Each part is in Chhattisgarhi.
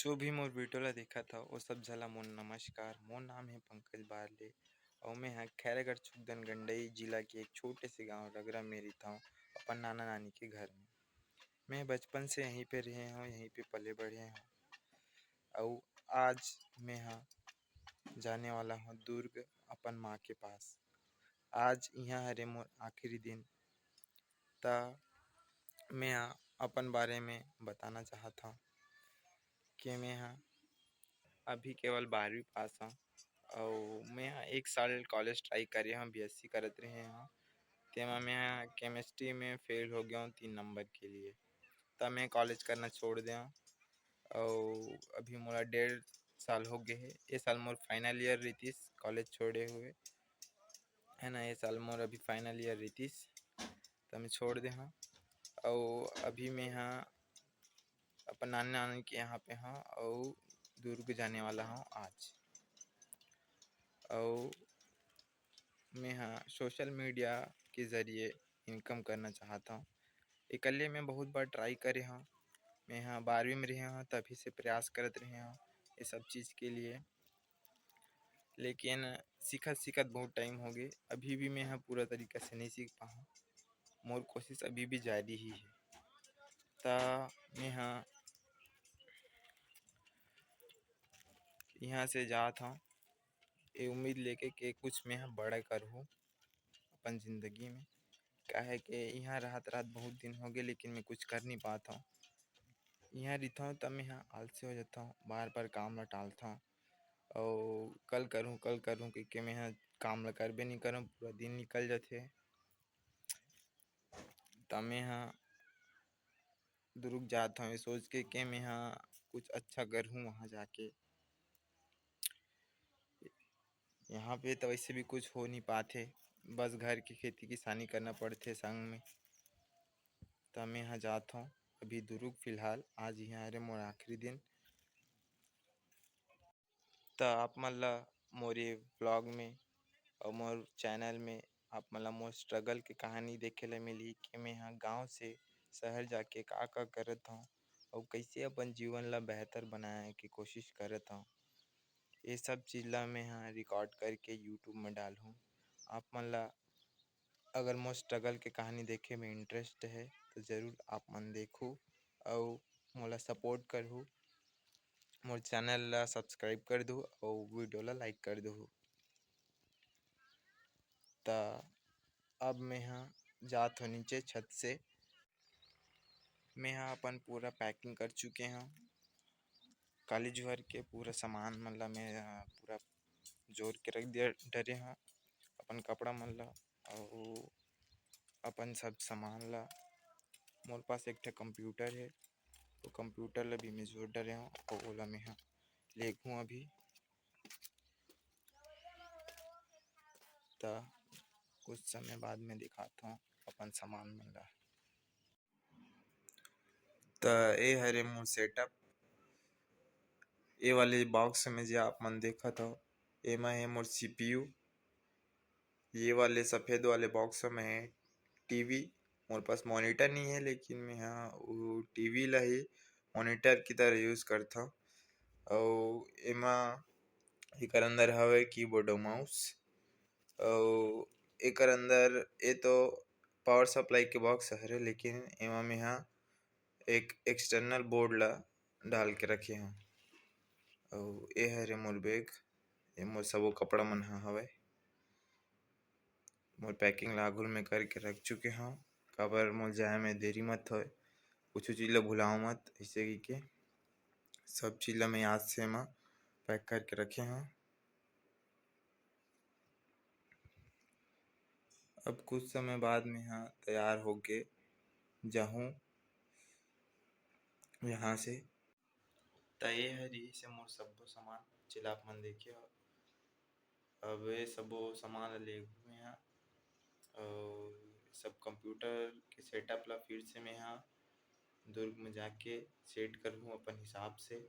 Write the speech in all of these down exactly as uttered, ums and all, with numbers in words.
जो भी मोर video ला देखत हव, वो सब झन ला मोर नमस्कार। मोर नाम हे पंकज बारले, अउ मैं ह खैरागढ़ छुगदन गंडई जिला के एक छोटे से गांव रगरा में रहिथव, अपन नाना नानी के घर में। मैं बचपन से यहीं पे रहे हव, यहीं पे पले बढ़े हव, अउ आज मैं ह जाने वाला हव दुर्ग अपन माँ के पास। आज इहाँ हरे मोर आखिरी दिन, त मैं ह अपन बारे में बताना चाहत हव कि मैं ह अभी केवल बारहवीं पास हव, अउ मैं ह एक साल college try करे हव, B S C करत रहे हव, तेमा मैं ह chemistry में fail हो गया हूँ तीन number के लिए, त मैं college करना छोड़ दे हव। अउ अभी मोला डेढ़ साल हो गए हे, ए साल मोर final year रहितिस college छोड़े हुए, है ना, ए साल मोर अभी final year रहितिस, त मैं छोड़ दे हव। अउ अभी मैं ह अपन नाना नानी के यहाँ पे हव, अउ दुर्ग जाने वाला हव आज। अउ मैं ह social media के जरिए income करना चाहत हव। एकर लिए मैं बहुत बार try करे हव। मैं ह बारहवीं में रहे हव, तभी से प्रयास करत रहे हव ये सब चीज़ के लिए, लेकिन सीखत सीखत बहुत time हो गए, अभी भी मैं ह पूरा तरीका से नहीं सीख पाए हव। मोर कोशिश अभी भी जारी ही हे। त मैं ह इहाँ से जात हव, ये उम्मीद लेके के कुछ मैं ह बड़ा करहूँ अपन जिंदगी में, काहे के इहाँ रहत रहत बहुत दिन हो गए, लेकिन मैं कुछ कर नहीं पात हव। इहाँ रहिथव त मैं ह आलसी हो जाथव, बार बार काम ला टालथव, अउ कल करहूँ, कल करहूँ कहिके मैं ह काम ला करबे नहीं करव, पूरा दिन निकल जाथे। त मैं ह दुर्ग जात हव, ये सोच के के मैं ह कुछ अच्छा करहूँ वहाँ जाके। यहाँ पे तो वैसे भी कुछ हो नहीं पाथे, बस घर के खेती किसानी करना पड़थे संग में। त मैं ह जात हव अभी दुर्ग फिलहाल, आज इहाँ हरे मोर आखिरी दिन। त आप मन ला मोर ये vlog में अउ मोर channel में आप मन ला मोर struggle के कहानी देखे ला मिलही कि मैं ह गाँव से शहर जाके का-का करत हव अउ कइसे अपन जीवन ला बेहतर बनाए के कोशिश करत हव। ये सब चीज़ ला मैं ह record करके YouTube में डालहूँ। आप मन ला अगर मोर struggle के कहानी देखे में interest हे, त जरूर आप मन देखहू अउ मोला support करहू। मोर channel ला subscribe कर दू अउ video ला like कर दू। त अब मैं ह जात हव नीचे छत से। मैं ह अपन पूरा packing कर चुके हव। काली जुहर के पूरा सामान मन ला मैं ह पूरा जोर के रख दिया डरे हव, अपन कपड़ा मन ला अउ अपन सब सामान ला। मोर पास एक ठे computer हे, तो computer ला भी मैं जोर डरे हव, अउ ओला मैं ह लेगहूँ अभी। त कुछ समय बाद में दिखात हव अपन सामान मन ला। त ए हरे मोर setup। ए वाले box में जे आप मन देखत हव, एमा हे मोर C P U। ये वाले सफेद वाले box में हे T V। मोर पास monitor नहीं है, लेकिन मैं ह वो T V ला ही monitor की तरह use करथव। अउ एमा एकर अंदर हवे keyboard अउ mouse, अउ एकर अंदर ए तो power supply के box हरे, लेकिन एमा मैं ह एक external board ला डाल के रखे हव। अउ ए हरे मोर bag, ए मोर सबो कपड़ा मन ह हवय। मोर packing ला आघु में करके रख चुके हव, काबर मोर जाए में देरी मत होय, कुछु चीज ला भुलाव मत, अइसे कहिके सब चीज ला मैं याद से एमा pack करके रखे हव। अब कुछ समय बाद में ह तैयार होके जाहूँ यहाँ से। त ये हर यही से मोर सब्बो सामान, जेला आप मन देखे हो। अब ये सब्बो सामान ला लेगहूँ मैं ह, अउ सब computer के setup ला फिर से मैं ह दुर्ग में जाके set करहूँ अपन हिसाब से।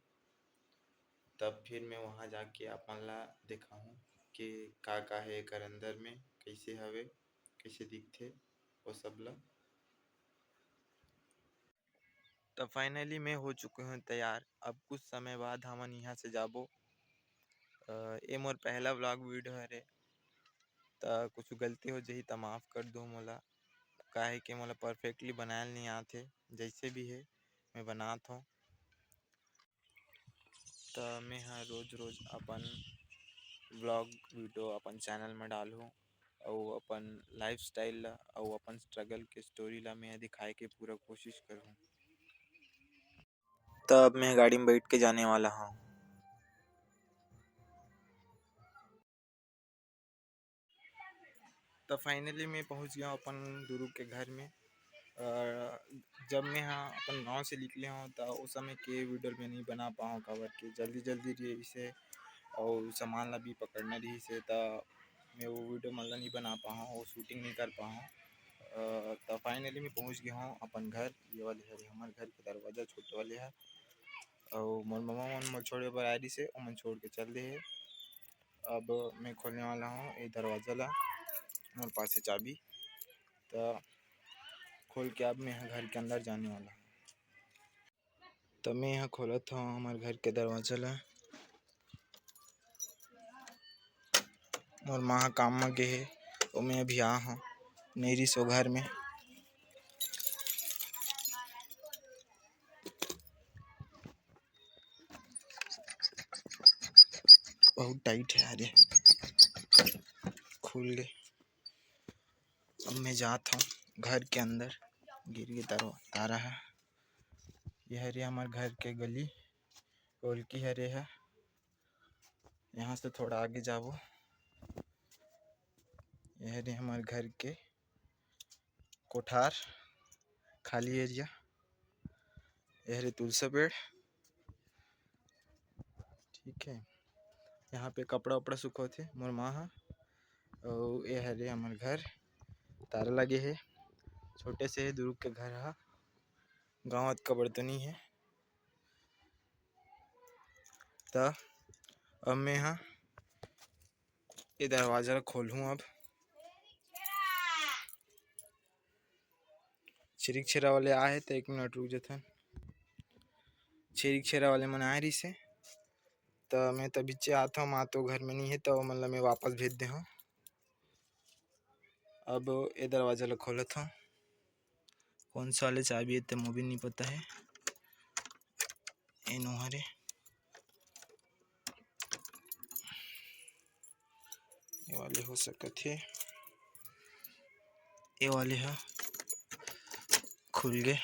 तब फिर मैं वहाँ जाके आप मन ला देखाहूँ कि का-का हे एकर अंदर में, कइसे हवे, कइसे दिखथे, वो सब ला। तो finally मैं हो चुके हूँ तैयार। अब कुछ समय बाद हमन यहाँ से जाबो। अ, ये मोर पहला vlog video हरे, तो कुछ गलती हो जाही तो माफ़ कर दो मोला, काहे कि मोला perfectly बनायल नहीं आथे। जैसे भी है मैं बनात हूँ। तो मैं ह रोज रोज अपन vlog video अपन channel में डालूँ, अउ अपन lifestyle ला अउ अपन struggle के story ला मैं दिखाए के पूरा कोशिश करूँ। तब मैं गाड़ी में बैठ के जाने वाला हूँ। तो finally मैं पहुँच गया हूँ अपन दुरुग के घर में। अ, जब मैं ह अपन गाँव से निकले हूँ तो उस समय के video मैं नहीं बना पाऊँ, काबर के जल्दी जल्दी रहिसे और सामान ला भी पकड़ना रहिसे, तो मैं वो video मन ला नहीं बना पाऊँ, वो shooting नहीं कर पाऊँ। अ, तो finally मैं पहुँच गया हूँ अपन घर। ये वाले हरे हमर घर के दरवाजा छोटे वाले है, और मोर ममा मन मोर छोड़े बर आ रहिसे, ओमन छोड़ के चल दे हे। अब मैं खोलने वाला हूँ ये दरवाजा ला, मोर पास है चाबी, तो खोल के अब मैं ह घर के अंदर जाने वाला हूँ। तो मैं ह खोलत हूँ हमर घर के दरवाजा ला। मोर माँ ह काम म गे हे, तो मैं अभी आ हूँ, नहीं रहिस वो घर में। बहुत tight है, अरे खुल गए। अब मैं जात हूँ घर के अंदर। गिर गए तारो तारा है। ये हरे हमर घर के गली, ओलकी हरे है। यहाँ से थोड़ा आगे जाबो, ये हरे हमर घर के कोठार, खाली area। ये हरे तुलसा पेड़, ठीक है। यहाँ पे कपड़ा उपड़ा सुखोथे मोर माँ ह। अउ ये हरे हमर घर, तारा लगे हे, छोटे से हे दुरुग के घर ह, गाँव अतका बड़ तो नहीं है। त अब मैं ह ये दरवाजा ला खोलहूँ। अब छिरिक छेरा वाले आए हे, तो एक मिनट रुक जथन। छिरिक छेरा वाले मन आए रहिसे, त मैं तभी चे आत हूँ, माँ तो घर में नहीं है, तो ओमन ला मैं वापस भेज दे हूँ। अब ये दरवाजा ला खोलत हूँ। कौन सा वाले चाबी है, ते मोर भी नहीं पता है। ए नो हरे, ये वाले हो सकत हे, ये वाले ह खुल गे।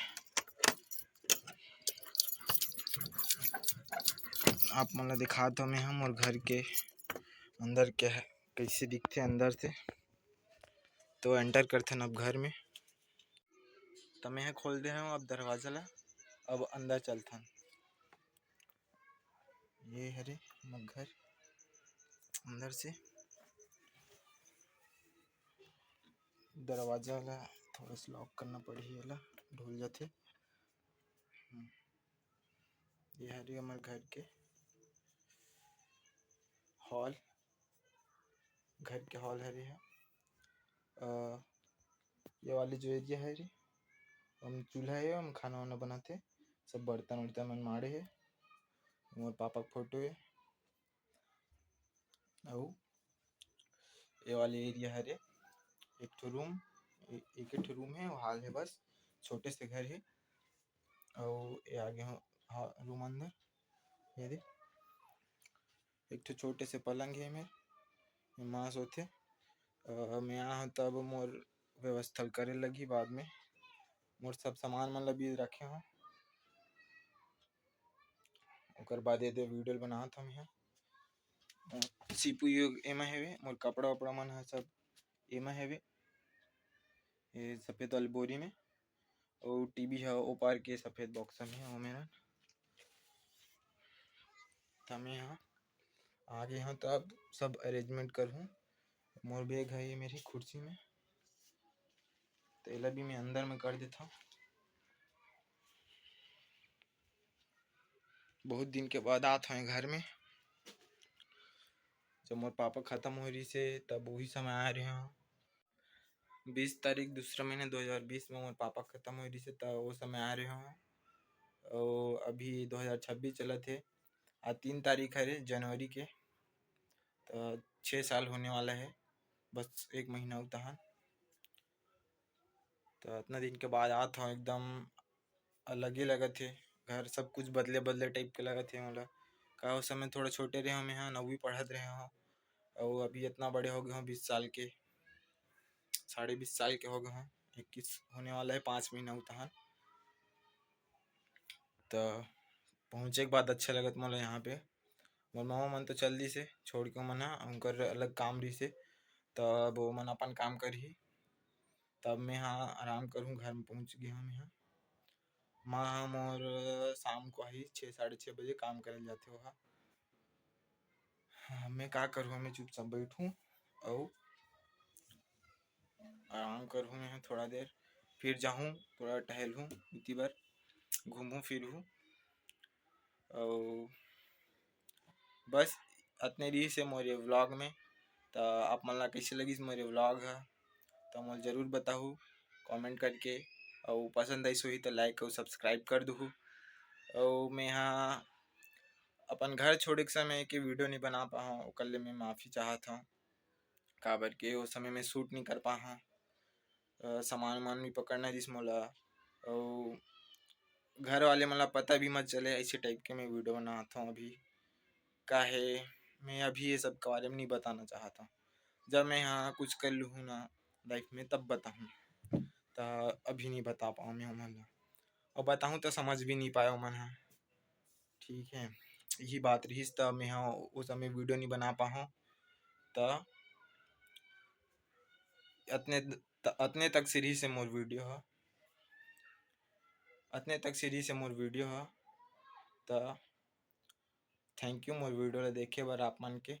आप मन ला दिखात हूँ मैं ह मोर घर के अंदर के ह, कैसे दिखथे अंदर से। तो enter करथन अब घर में। तो मैं ह खोल दे हूँ अब दरवाजा ला, अब अंदर चलथन। ये हरे हमर घर, अंदर से दरवाजा ला थोड़ा सा lock करना पड़ही, एला ढुल जाथे। हम्म। ये हरे हमर घर के hall, घर के hall हरे ह। अ, ये वाले जो area हरे, हम चूल्हा हे, हम खाना वाना बनाथे, सब बर्तन उर्तन मन माड़े हे, मोर पापा के photo हे। अउ ये वाले area हरे, एक ठो room, ए-, एक ठो room हे, वो hall हे बस, छोटे से घर हे। अउ ये आगे ह-, हा-, room अंदर, ये दे, एक ठो छोटे से पलंग हे मेर, एमा सोथे। अ, मैं आ हूँ तब मोर व्यवस्था करे लगही बाद में, मोर सब सामान मन ला भी रखे हूँ, ओकर बाद ये दे video बनात हूँ मैं। सीपू यो एमा हेवे, मोर कपड़ा वपड़ा मन ह सब एमा हेवे, ये सफेद वाली बोरी में। अउ टीवी ह ओ पार के सफेद box में हे, ओमे रख। त मैं ह आगे हूँ, त अब सब arrangement करहूँ। मोर bag है ये मेरी कुर्सी में, तो एला भी मैं अंदर में कर देता हूँ। बहुत दिन के बाद आत हूँ घर में। जब मोर पापा खत्म हो रहिसे, तब वही समय आए रहे हूँ। बीस तारीख दूसरा महीना दो हज़ार बीस में मोर पापा खत्म हो रहिसे, तब वो समय आए रहे हूँ। अउ अभी दो हज़ार छब्बीस चलत हे। आज तीन तारीख हरे जनवरी के, त छः साल होने वाला हे, बस एक महीना अउ तहन। त अतना दिन के बाद आत हव, एकदम अलगे लगत हे। घर सब कुछ बदले बदले type के लगत हे मोला। का ओ समय थोड़ा छोटे रहे हव, मैं ह नौवीं पढ़त रहे हव, अउ अभी इतना बड़े हो गए हव, बीस साल के, साढ़े बीस साल के हो गए हव, इक्कीस होने वाला हे, पाँच महीना अउ तहन। त पहुँचे के बाद अच्छा लगत मोला यहाँ पे। मोर मामा मन तो चल दिस हे छोड़ के, ओमन ह, उनकर अलग काम रहिस हे, तब ओमन अपन काम करही, तब मैं ह आराम करहूँ। घर में पहुँच गे हव मैं ह। माँ ह मोर शाम को आही, छः साढ़े छः बजे काम करे ल जाथे ओहा। हाँ, मैं का करहूँ, मैं चुपचाप बैठहूँ अउ आराम करहूँ मैं ह थोड़ा देर, फिर जाहूँ थोड़ा टहलहूँ, इति बर घूमहूँ फिरहूँ। अउ बस अतने रहिस हे मोर ये vlog में। त आप मन ला कइसे लगिस मोर ये vlog ह, त मोला जरूर बताहू comment करके, अउ पसंद आइस होही त like अउ subscribe कर दुहू। अउ मैं ह अपन घर छोड़े के समय के video नइ बना पाहव, ओकर ले मैं माफ़ी चाहत हव, काबर के ओ समय में shoot नइ कर पाहव। अ, सामान उमान भी पकड़ना रहिस मोला, अउ घर वाले मन ला पता भी मत चले, ऐसे type के मैं video बनात हव अभी। काहे मैं अभी ये सब के बारे में नइ बताना चाहत हव। जब मैं ह कुछ कर लूहूँ ना life में, तब बताहूँ, त अभी नइ बता पाहव मैं ओमन ला। अउ बताहूँ त समझ भी नइ पाए ओमन ह। ठीक है, यही बात रहिस, त मैं ह ओ समय video नइ बना पाहव। त अतने, त अतने तक से रहिस हे मोर video ह, अतने तक से रहिस हे मोर video ह। त thank you मोर video ला देखे बर आप मन के।